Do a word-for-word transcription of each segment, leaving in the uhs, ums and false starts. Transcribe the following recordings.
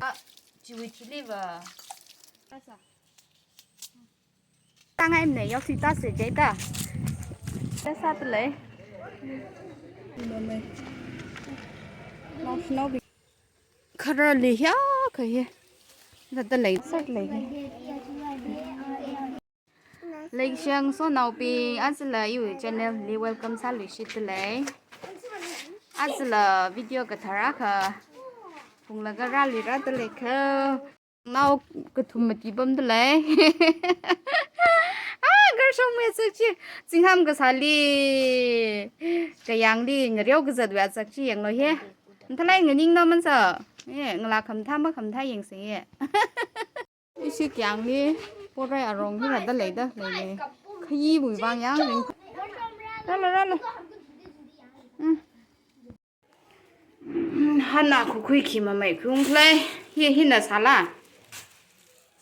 Ah, chiwui thili va. Tangai mne, yau si ta se je ta. Ta sa ta lei. Khara li ya ka ye. Da da lei sa lei. Leishiang so naopi, ajala iwui channel li welcome sāluishit lei. Ajala video kathar akha phunglaga rāli rāda lei kha. Nao kathum mati pamda lei. Ah, garshong me sak chi. Zingham kasāli, kayāngli, ngareo kazatwui sak chi yanglu he. Nthalai nganing na mansa. Eh, ngala khamathā makhamathā yangsa ye. Ishi kayāngli porai arong hi rāda leida lei ne. Khayiwui vang yang ring. Rālu, rālu. Mm. Mm, hana khukhui khi mamei khung khlei. Hi, hina sāla.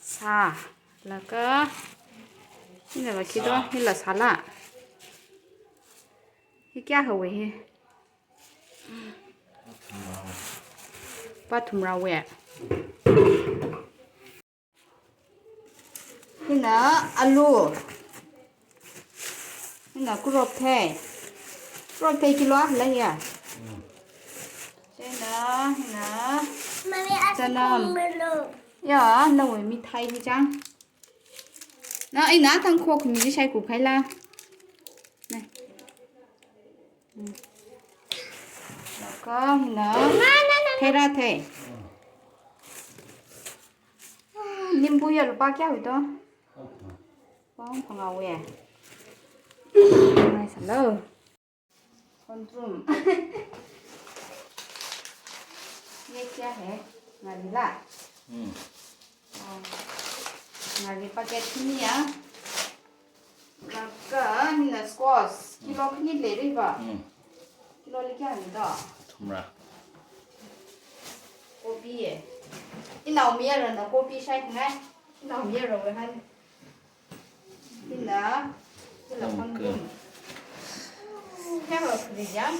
Sālaga. Hina va khi do, hila sāla. Hi kya hawe hi? Pathumra we. Hina alu. Hina kuropthei. Kuropthei kilo akha lei ya. China, hina. Mami, chanam. Ya, nawui mithai hi chang. Na, ina tangkho khami shai kuphaila. Ne. Hmm. Laga hina. Theira thei. Nimbu ya lupā kya hui to? Pong phangā hui. Nice, hello. Khonthum. Ye kya hai? Ngarila. Hmm. Oh. Ngari packet khani ya. Laga hina squash. Kilo khani leira va. Hmm. Kilo li kya ni do? Thumra. Kopi ye. Inaomayarana kopi shai ngai. Inaomayara we han. Hila, hila pangkum. Hila krijam.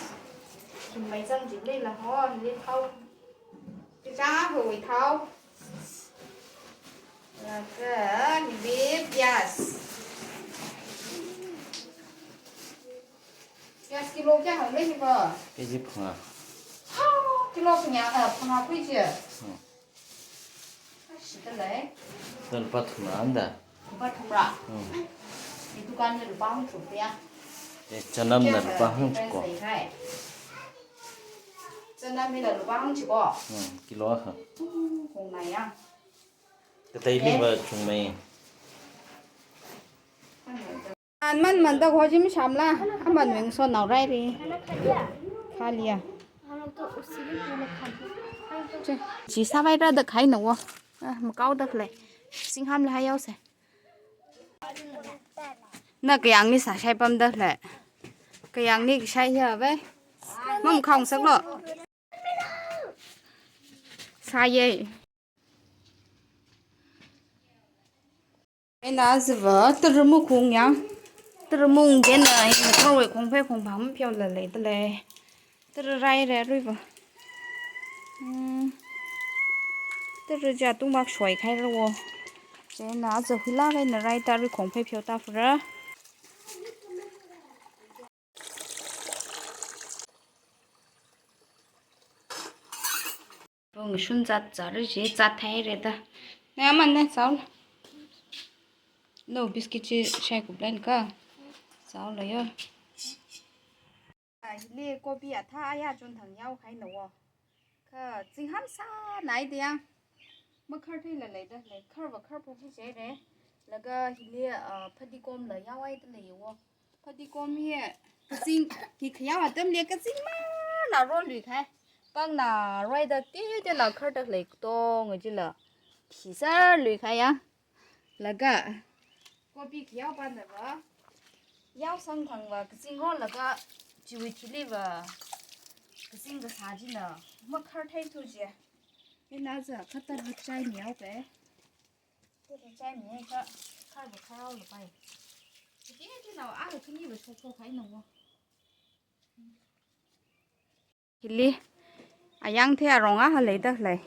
Kimai chang jik leila ho, hili thao. Kichang a hui thao. Laga, hili pias. Pias kilo kya hang le hiba? K G phangā. Ha, kilo phangā, eh, phangā khui je. Hmm. Ashita lei. Lupā thumra anda. Lupā thumra. Hmm. Hi dukan li lupā hangthruk ya. Eh, chanamna lupā hangthruk ko. Chanam hila lupā hangthruk ko. Hmm, kilo akha. Hmm, kong na ya. Kateili va chungmei. An man man da khoji mi shamla, aman wing so nao rai ri. Khaliya. Chi, chi sāvai rāda khai na wo. Ah, makao da khalei. Singham la hayao se. Na kayāngli sāshai pamda khalei. Kayāngli kashai hiya vai. Mam khong saklo. Sāye. Ina ziva tara mukhung ya. Tara mung jena ina thorwui khongphei khongpham pheola leida lei. Tara rai re ruiva. Hmm. Tara ja tungmak shoi khai ra wo. Jena za hula kai na rai tara khongphei pheo ta fura. Bong shun zat zar ji zat thai re da. Na man na sao. No biscuit chi shai kup lan ka. Sao la yo. Hili kopi athā aya chon thang yao khai na wo. Kha zingham sānai da ya. Makhar theila leida lei. Khar va khar pho hi je re. Laga hili, ah, phadikom la yao ai da lei wo. Phadikom hi kazing, khi khayao atamli kazing mana rolui khai. Pangna roida titila kharda lei tong jila. Khi sar lui khai ya. Laga. Kopi khayao panda va. Yao sang thang va kazing rolaga chiwui thili va. Kazing kasā jina. Makhar thai thu je. Ina za khatar chai miao pe. Tiri chai mi kha, khar va khar rao la pai. Tiri tiri nao a khani va shok shok khai na wo. Hili, Ayang thei arong akha leida lei.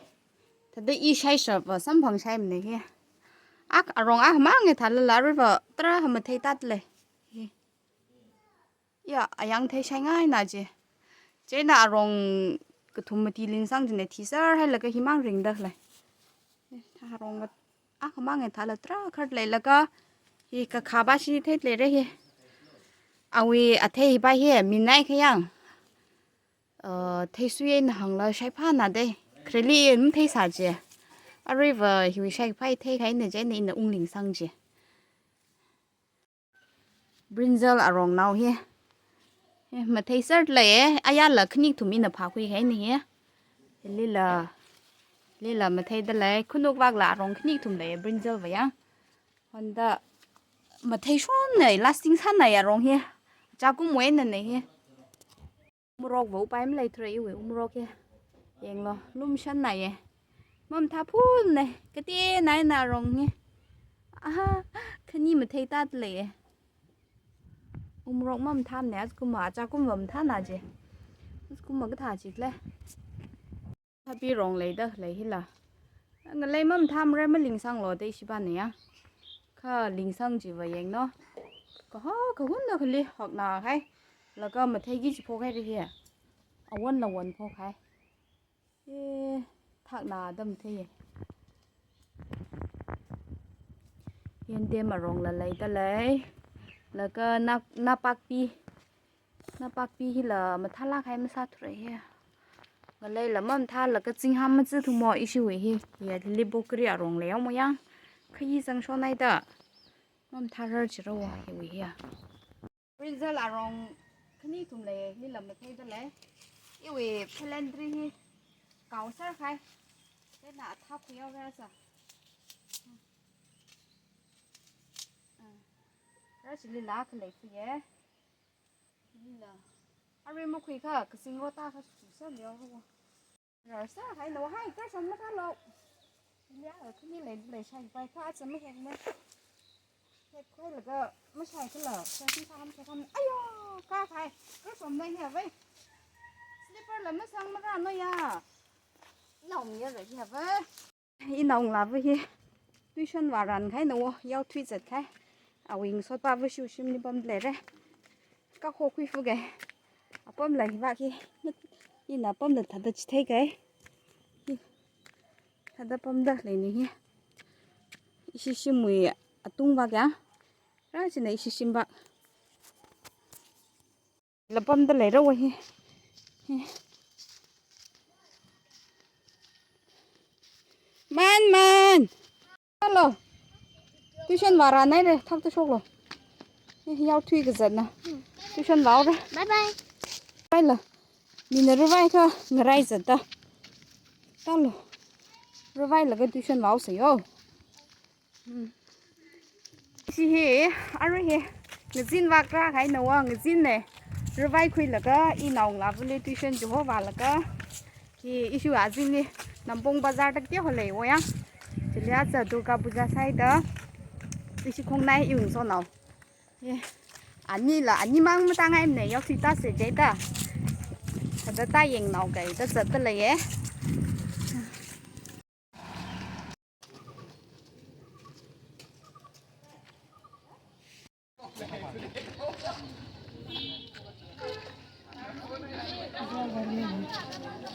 Thāda i shaishap va samphang shaimana hi. Ak arong akhamang e thālala aruiva tarākha matheitat lei. Hi. Ya, ayang thei shaingaina chi. Chieina arong kathum mati lingsang china thiser hailaga himang ringda lei. Arong akhamang e thāla tarākha leilaga hi kakha ba shi thei leira hi. Awui athei ba hi minai khayang. Uh, theisui eina hāngla shaiphāna dei. Khareli matheisa chi. Aruiva hiwui shaiphai thei kahaina chieina ina ung lingsang chi. Brinjal arongnao hi. Eh, matheiser lei e, ayarla khani kathum ina phākhui kahaina hi. Lila, lila matheida lei, khanuk vakla arong khani kathum lei, brinjal va yang. Hānda matheishonna, lasting sāna arong hi. Chakum wui eina hi. Umorok va upai maleithura iwui umorok hi. Yanglu, lumshanna ye. Mamathā phunna, kateonao eina arong hi. Aha, khani matheitat lei ye. Umorok mamathāmana, ajakumva, ajakumva mathāna chi. Ajakumva kathā chi lei. Thāpi rong leida lei hila. Ngalei mamathāmara malingsanglu dei shibana ya. Kha lingsang chiva yanglu. Kaha kahunna khali hakna khai. Laga matheiki chi phok haira hi. Awanla wan phok hai. E, thakna dam thei. Yandem arongla leida lei. Laga na, napakpi. Napakpi hila mathālāk hai masāthura hi. Ngaleila mamathālaga zingham mazi thumo ishiwui hi. Ya, lili bokri arong leiya mo yang. Khayi zangshonhaida. Mamathārar chira wa hiwui hi ya. Brinjal arong khani kathum lei, lila matheida lei. Iwui calendri hi kaoser khai. Chieina athā khuihaora sa. Ah. Ra chilila khalei khuiya. Lila. Arui makhuikha, kazing rota kha susa leo. Rarsa hai na wahai kar som mathālu. Lia khani lei lei shaipai kha aja mahekmei. Hek khoilaga mashaikhala, shai kham shai kham. Ayo, kakhai. Kar som lei hiya vai. Slipper la masangmara no ya. Naomi ya lei hiya vai. Inaongalāva hi tuition vāran kahaina wo, yaothui zat kahai. Awui ngasotpava shu shimli pamda leira. Kakho khuifu kahai. Apamla hivak hi. Ina pamla thāda chithei kahai. Hi. Thāda pamda leina hi. Ishi shimwui atungvak ya. Ra china ishi shimvak. La pamda leira wa hi. Hi. Man, man. Hello. Tuition vāran haira, thakta shoklu. Hi, yaothui kazatna. Tuition vāhaora. Bye bye. Bye la. Mina ravai kha ngarai zatta. Talu. Ravailaga tuition vāhaosa yo. Hmm. Ishi hi, arui hi, ngazin vakra kahaina wa ngazinna. Ravai khuilaga, inaongalāvali tuition chihovālaga. Hi, ishi azingli, Nampong Bazar tak tiho lei wo ya. Chili aja Durga Puja sāhaida. Ishi khongnai iwui ngasotnao. Hi, anila, animang matang haimana, yaothui tase jida. Thāda ta yangnao kahai, ta zatta leiya.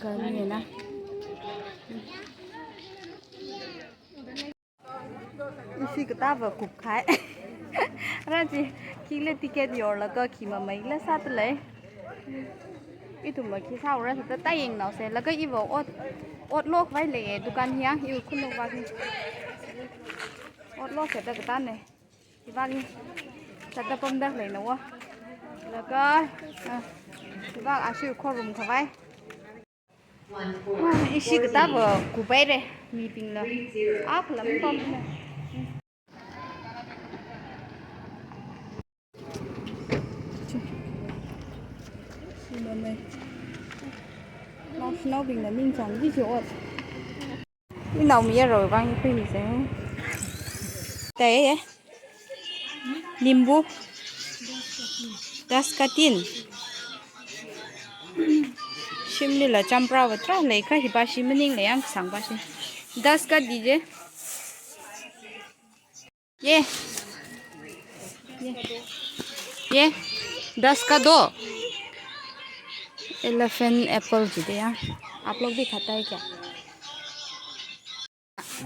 Garmi na. Ishi katā va kupkhai. Ra chi, khili ticket yorlaga khi mamaila sāda lei. Ithumva khi sāhaora sāda ta yangnaosa. Laga iva ot, ot lokhavai lei dukan hiya, iwui khanukva hi. Ot loksa da katāna. Hivak hi. Sāda pamda leina wo. Laga, ah, hivak ashi khorumkhavai. Ishi katā va kupaira, mibingla. Akha lam pamna. Naoshinaobingna ningchāng chi chi ot. Inaomayara vang khuimisa. Tei, eh? Nimbu. Das katin. Shimli la champra va tarākha lei, kha hipa shi maningla yāng kasāngpa shi. Das ka dije. Ye. Ye. Ye. Das ka do. Elephant apple jide yāng. आप लोग भी खाता है क्या?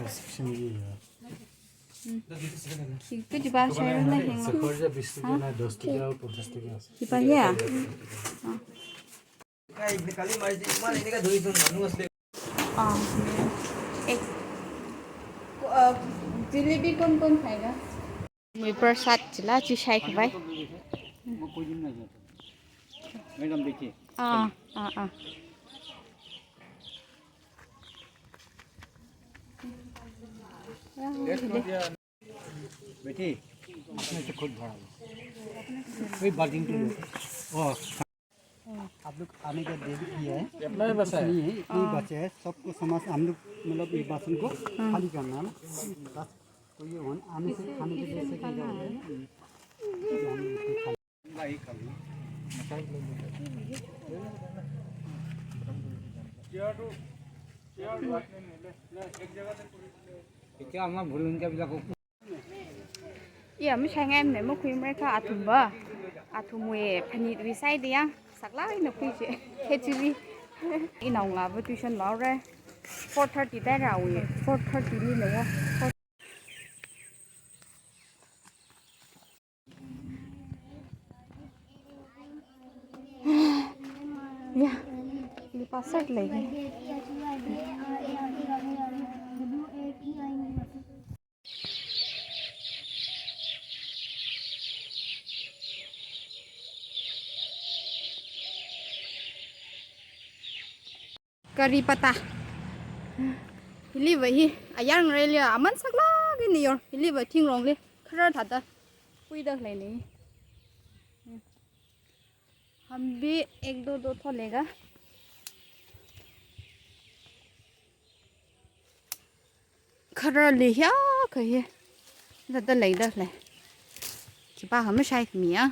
Section भी है। Hmm. Ki-, kajipa share na hinga. Section बीस टका ना, दस टका और पचास टका। Hipa ya? Ah. Ah, ek, uh, jalebi कौन कौन खाएगा? Mui prasad chila chi shai khavai. Madam देखिए। Ah, ah, ah. बेटी, इसमें से खुद भरा लो। वही बाल्टी में ले लो। ओ। आप लोग आने का देरी किया है। इतना ही बचा है। नहीं है, इतने ही बचे हैं। सबको सामान, हम लोग, मतलब, ये बासन को खाली करना है ना। बस, तो ये होन-, आने से, खाने के लिए से क्या होता है? क्या हम भूल उनका भी लगो। Iya, mashaingaimane, makhuimara kha athumva. Athumwui phanitwui side ya, saklāk eina khuishi. Khechili. Inaongalāva tuition laora. Four thirty da rāwui. Four thirty li na wo. Ya, li pasat lei. Kari pata. Hiliva hi, ayar ngarailia, aman saklāk eina yor. Hiliva thingrongli, kharar thāda. Khuida leini. हम भी एक दो दो ठो लेगा। Kharali ya kahi. Dada leida lei. Chipa hama shai mi ya.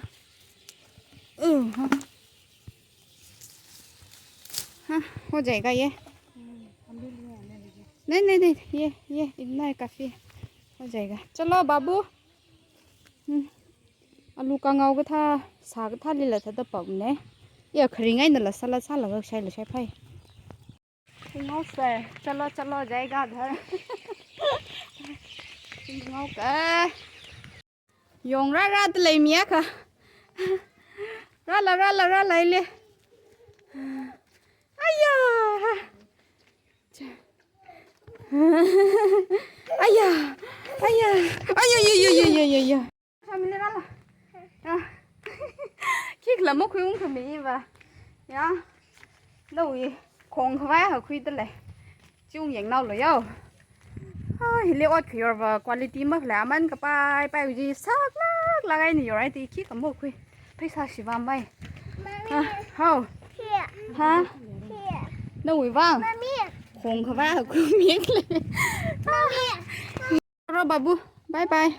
Uh, ha. Ha, हो जाएगा ये। नहीं, नहीं, नहीं, ये, ये इतना ही काफी है। हो जाएगा। चलो बाबू। Hmm. Alu kangao kathā, sā kathālila thāda pamne. Ya kharingai nala sāla sālaga shaila shaiphai. Kingau sir, chalo, chalo, jayega dhar. Kingau ka. Yong rāra da lei mi akha. Rāla, rāla, rāla ile. Aya. Aya. Aya. Aya, ya, ya, ya, ya, ya. Family rāla. Ya. Khikhala makhuiung khami va. Ya. Nawui khong khavai ha khuida lei. Chiung yangnaolo yao. Ah, hili ot khayor va quality makhalei aman kapai pai uji saklāk lāk eina yor ai ti khikha makhui. Pheisā shiva mai. Mommy. Ah, how? Here. Ha? Here. Nawui vang? Mommy. Khong khavai ha khui mi lei. Mommy. Ro babu, bye bye.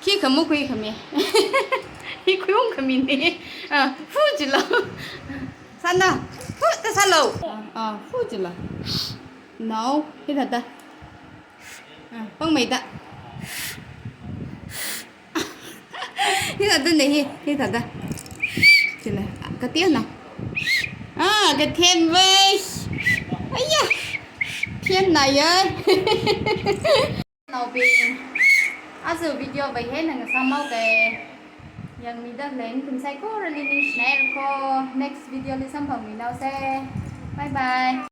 Khikha makhui khami. Hi khuiung khamine. Ah, fu jilo. Sāna. Fu ta sālo. Ah, fu jilo. Now, hithāda. Ah, pangmeida. Hithādane hi, hithāda. Chila, kathienna. Ah, kathien vai. Aya. Thienna ya. Naobing. Aja video va hina ngasāmao kai. Yangmida lei nathum saikorali ningshinai ko. Next video li samphangminaose. Bye bye.